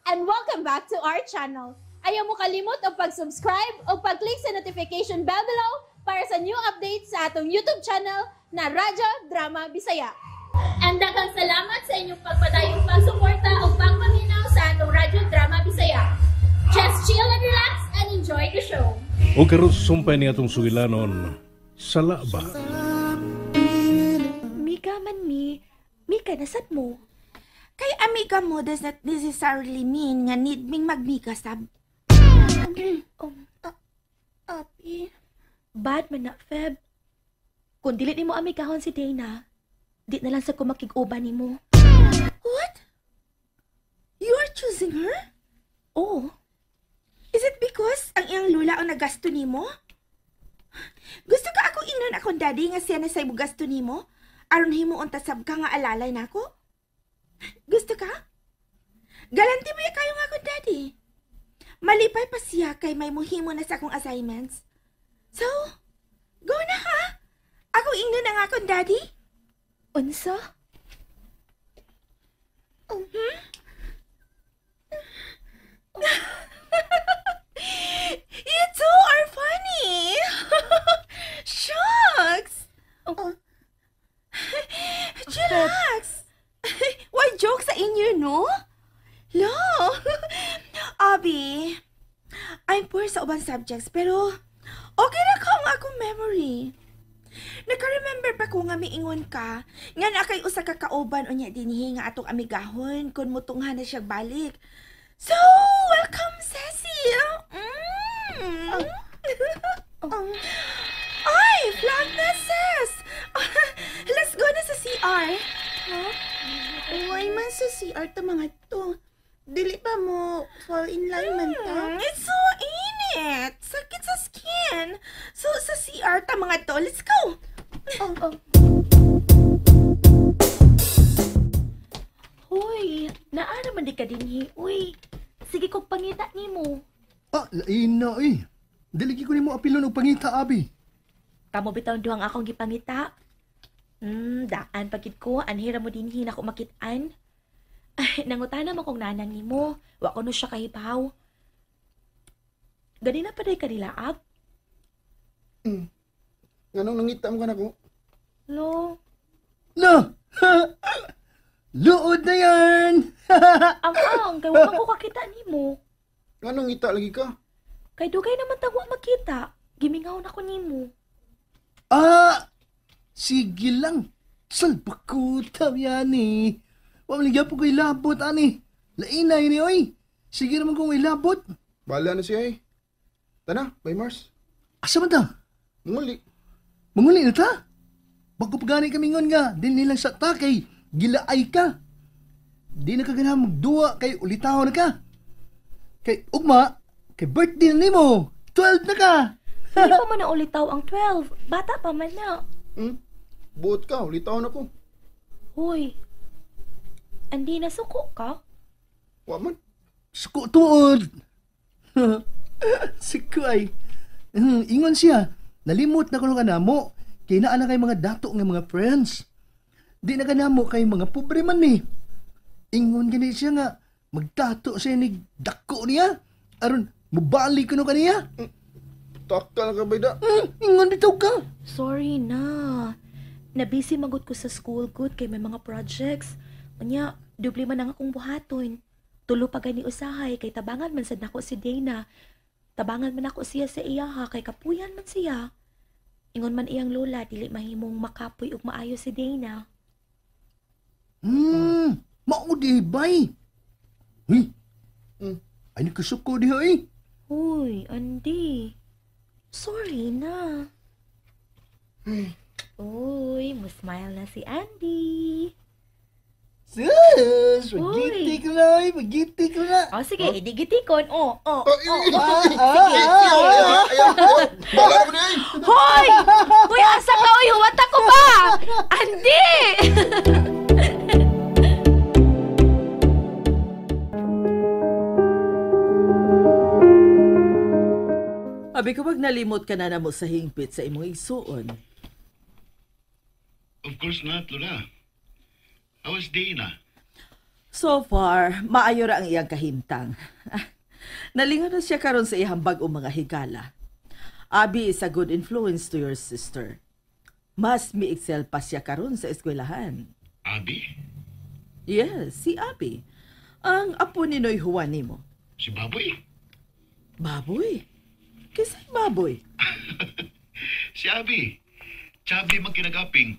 And welcome back to our channel. Ayaw mo kalimot og pag-subscribe o pag-click sa notification bell below para sa new updates sa atong YouTube channel na Radyo Drama Bisaya. And daghang salamat sa inyong pagpadayong pagsuporta o pagpaminaw sa atong Radyo Drama Bisaya. Just chill and relax and enjoy the show. O karon sumpay ni atong sugilanon, sala ba? Mika man mi, Mika nasad mo. Kay amiga mo does not necessarily mean nga need ming magmika sab. Abi. Bad man na, Feb. Kung dili nimo amigahon si Dana, di na lang sa kumakig-uban nimo. What? You are choosing her? Oh. Is it because ang iyang lula ang nagasto nimo? Gusto ka akong ingnon akong daddy nga siya na sa gasto nimo? Aron himuon ta sab ka nga alalay nako? Gusto ka? Galanti mo ya kayo nga akong daddy. Malipay pa siya kay may muhimo na sa akong assignments. So, go na ha? Ako ingnon na nga akong daddy? Unsa? Oh. Hmm? You two are funny. Shucks. Oh. Chillax. Why joke sa inyo, no? Lo. Abi, I'm poor sa ubang subjects, pero okay na ko ang akong memory. Naka-remember pa ko nga miingon ka, nga na kay usa ka kauban unya dinhi nga atong amigahon kun mutunghan na siya balik. So, welcome, Cecil! Mm. Oh. Ay, flag na, Ces! Let's go na sa CR. Huh? Why man sa CR ta mga to? Dili pa mo fall in line man ta? It's so init! Sakit sa skin! So, sa CR ta mga to, let's go! Oh. Oh. Hoy, naa naman di ka dinhi. Uy, sige kog pangita nimo. Ah, lain na eh. Dili ko nimo apilon og pangita, abi. Kamo bitaw duhang akong gipangita. Daan pagid ko, anhira mo dinhi nako makit-an. Ay, nangutana man kong nanang nimo, wa ko no siya kahibaw. Ganina pa day kanilaab? Nganong nangita mo ka nako? Lo. Lo. Luod na yan! Ang-ang, kay wa man ko kakita nimo. Nganong ngita lagi ka? Kay dugay naman ta wa makita. Gimingaw na ko nimo. Ah! Sige lang. Salbakutam yan eh. Wa man gyapon ko ilabot ani. Lain na ini oy. Sige naman kong ilabot. Bahala na siya eh. Tana, bye Mars. Asa man ta? Manguli. Manguli na ta? Bago pa gani kami ngon nga, din nilang sa ta kay gilaay ka. Di na ka ganahan magduwa kay ulitaw na ka. Kay ugma, kay birthday na nimo. 12 na ka. Hindi pa man na ulitaw ang 12. Bata pa man na. Buot ka, ulitaw na ko. Hoy, andi na suko ka? Wa man. Suko tuod. Suko ay. Ingon siya, nalimot na kuno ka namo. Kay naa na kay mga dato nga mga friends. Di na ka namo kay mga pobre man ni. Ingon gani siya nga magtato siya ni dako niya. Aron mubalik kuno kaniya. Takka na ka bayda. Ingon bitaw ka. Sorry na. Nabisi magot ko sa school good kay may mga projects. Unya, dubli man ang akong buhaton. Tulo pa gani usahay kay tabangan man sad nako si Dana. Tabangan man ako siya sa iyaha kay kapuyan man siya. Ingon man iyang lola dili mahimong makapoy ug maayo si Dana. Mao di bay. Huy. Ay nakasuko diha eh. Huy, Andy. Sorry na. Uy, musmile na si Andy. Sus, magitik na, oy, magitik na. Oh, sige, idigitikon. Oh, oh, oh. Sige. Hoy! Hoy, asa ka, oy, huwata ko ba? Andy! Abi ko wag nalimot ka na mo sa hingpit sa imong igsuon. Of course not, Lola. How was Dana? So far, maayo ra ang iyang kahimtang. Nalingaw na siya karon sa iyang bag-ong mga higala. Abi is a good influence to your sister. Mas mi-excel pa siya karon sa eskwelahan. Abi? Yes, si Abi. Ang apo ni Noy Juan nimo. Si Baboy? Baboy? Kisay baboy? Si Abi. Chabi man kinagaping.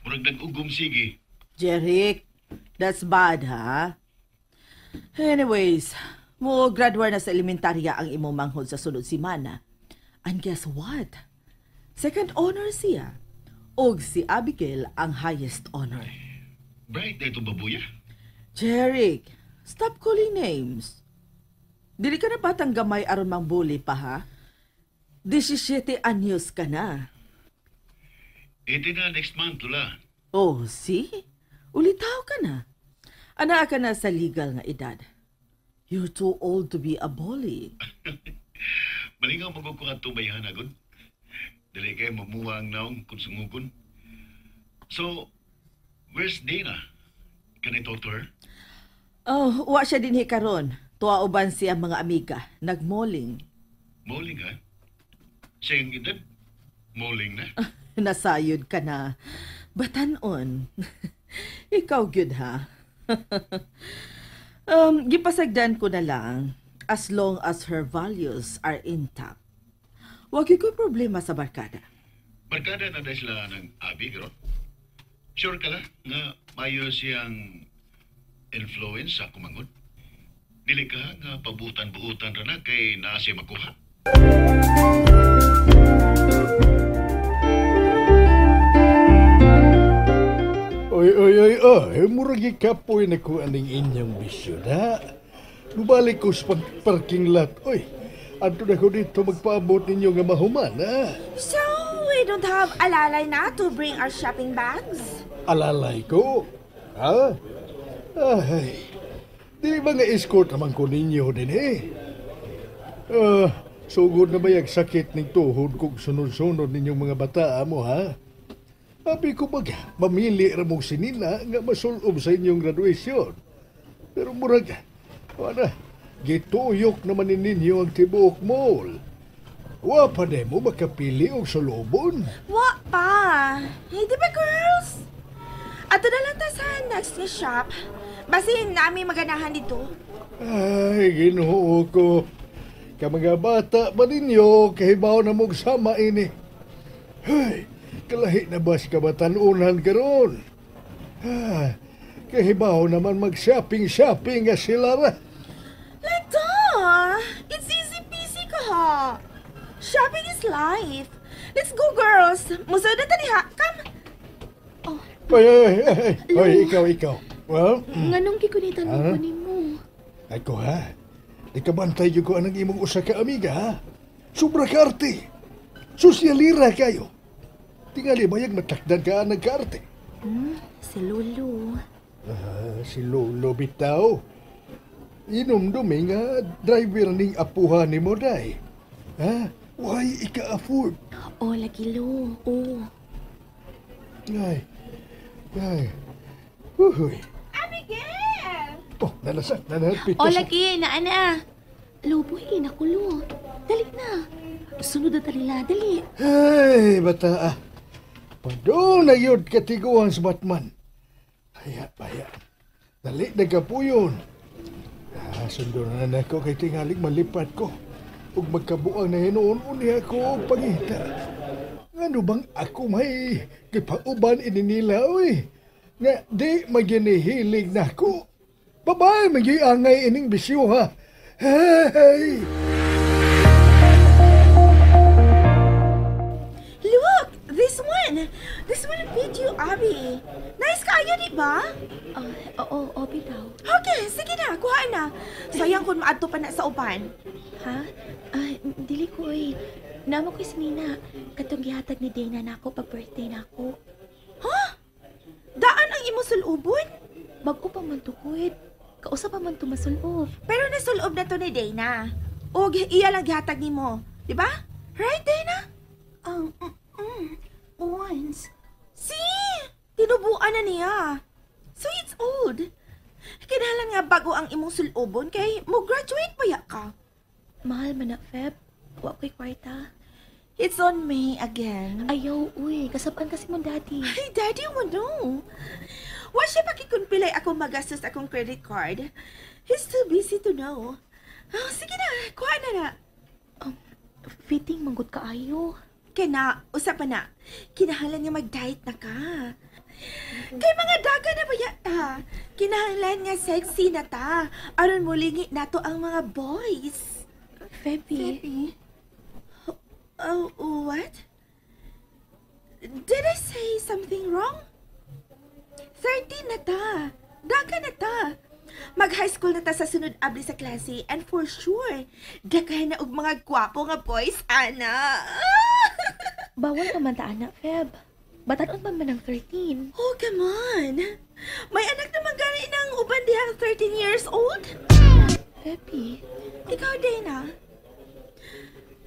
Murag nag-ugom sige. Jeric, that's bad, ha? Anyways, mo graduate na sa elementarya ang imong manghod sa sunod simana. And guess what? Second honor siya. Og si Abigail ang highest honor. Bright na itong babuya. Jeric, stop calling names. Dili ka na batang gamay aron mangbuli pa, ha? 17 anyos ka na. 18 na next month, Lola. Oh, see? Ulitaw ka na. Anaa ka na sa legal nga edad. You're too old to be a bully. Malingaw man ko nga tubayahan agad. Dili kay mamuha ang naong kung sungugon. So, where's Dana? Can I talk to her? Oh, wa siya dinhi karon. Tuwa uban siya mga amiga. Nagmoling. Moling ha? Sa iyang edad? Moling na? Nasayod ka na. Batanon. Ikaw gyud ha. Gipasagdan ko na lang as long as her values are intact. Wa gyud ko problema sa barkada. Barkada na dahil sila ng Abi, karon? Sure ka lang nga mayo siyang influence sa kumangon? Dili ka nga pabutan-buutan ra na kay naa siya makuha. Oy, oy, oy, oy, murag ikapoy na ko aning inyong bisyo na. Nubalik ko sa parking lot, oy. Adto na ko dito magpaabot ninyo nga mahuman, ha? So, we don't have alalay na to bring our shopping bags? Alalay ko? Ha? Ay, di ba nga escort naman ko ninyo din, eh? Sugod na ba yung sakit ng tuhod kung sunod-sunod ninyong mga bata mo, ha? Abi ko mag mamili ra mong sinina nga masulob sa inyong graduation. Pero murag, wala, gituyok naman ninyo ang tibuok mall. Wa pa na mo makapili og sulobon. Wa pa. Hey, di ba girls? Ato na lang ta sa next nga shop. Basin nami maganahan dito. Ay, Ginoo ko. Ka mga bata ba ninyo, kahibaw na mong sama ini. Ay, kalahi na ba sa kabatanunan karon? Ah, kahibaw naman mag-shopping-shopping nga sila ra. Lito, it's easy peasy ka ha. Shopping is life. Let's go, girls. Musunod na diha. Come. Oh. Ay, ay, ay, ay. Ikaw. Well, Nganong gikunitan mo ko nimo? Ay ko ha. Di ka bantay ko anang imong usa ka amiga ha. Sobra ka arte. Sosyalira kayo. Tingali bayag matakdan ka anang kaarte. Si Lolo. Ah, si Lolo bitaw. Inom-dumi nga driver ning apuha ni mo day. Ha? Why ika-afford? Oh, lagi lo. Oh. Ay. Ay. Uhuy. Abigail! Oh, nalasak. Nanahapit. Oh, lagi. Naana. Loboy, nakulo. Dali na. Sunod na talila. Dali. Ay, bata ah. Padung na yun katiguan sa Batman. Haya, haya. Dali na ka po yun. Ah, sundo na na ako kay tingaling malipat ko. Ug magkabuang na hinuon-uni ako og pangita. Ano bang ako may kipauban ininila, oy? Nga di maginihilig na ako. Babae, magiangay ining bisyo, ha? Hey! Look! This one! This one fit you, Abby. Nice kayo, di ba? Oo, oh, bitaw. Okay, sige na. Kuha na. Sayang kung maadto pa na sa uban. Ha? Ay, dili ko eh. Namo ko si Nina. Katong gihatag ni Dana nako pag birthday nako. Ha? Daan ang imo sulubon? Bago pa man to, kuit. Kausa pa man to masulob. Pero nasulob na to ni Dana. Og iya lang gihatag nimo, di ba? Right, Dana? Once. See? Tinubuan na niya. So it's old. Kinahanglan Kinahanglan nga bago ang imong sulobon kay mo graduate pa ya ka. Mahal man na, Feb. Wa ko'y kwarta. It's on me again. Ayaw, uy. Kasabaan kasi mo, daddy. Ay, daddy mo no. Wa siya pakikunpilay ako magastos akong credit card. He's too busy to know. Oh, sige na, kuha na na. Fitting manggod kaayo. Kaya usa pa na. Kinahanglan nga mag-diet na ka. Kay mga daga na baya ta. Kinahanglan nga sexy na ta. Aron mulingi nato ang mga boys. Feby. Feby. Oh, what? Did I say something wrong? 13 na ta. Daga na ta. Mag-high school na ta sa sunod abli sa klase and for sure, daghan na og mga gwapo nga boys, ana. Bawal pa man ta, ana, Feb. Batanon pa man ang 13. Oh, come on. May anak naman gani ng uban dihang 13 years old. Feby. Ikaw, Dana.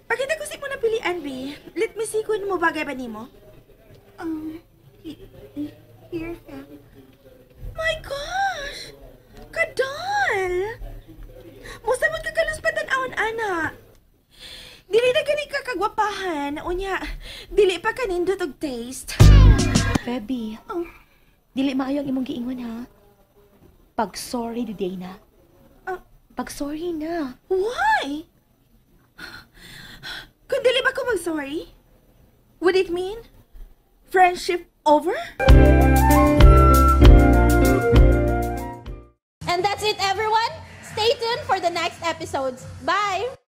Pakita ko sa imo na pilian, B. Let me see kung mo bagay ba nimo. Here, Feb. My gosh! Kadal! Musamot ka kalus patan-awon, ana. Dili na gani ka kagwapahan. Unya, dili pa kanindot og taste. Feby. Oh. Dili maayo ang imong giingon, ha? Pag sorry di Dana. Ah. Pag sorry na. Why? Kung dili ba ko mag-sorry? Would it mean friendship over? And that's it, everyone. Stay tuned for the next episodes. Bye!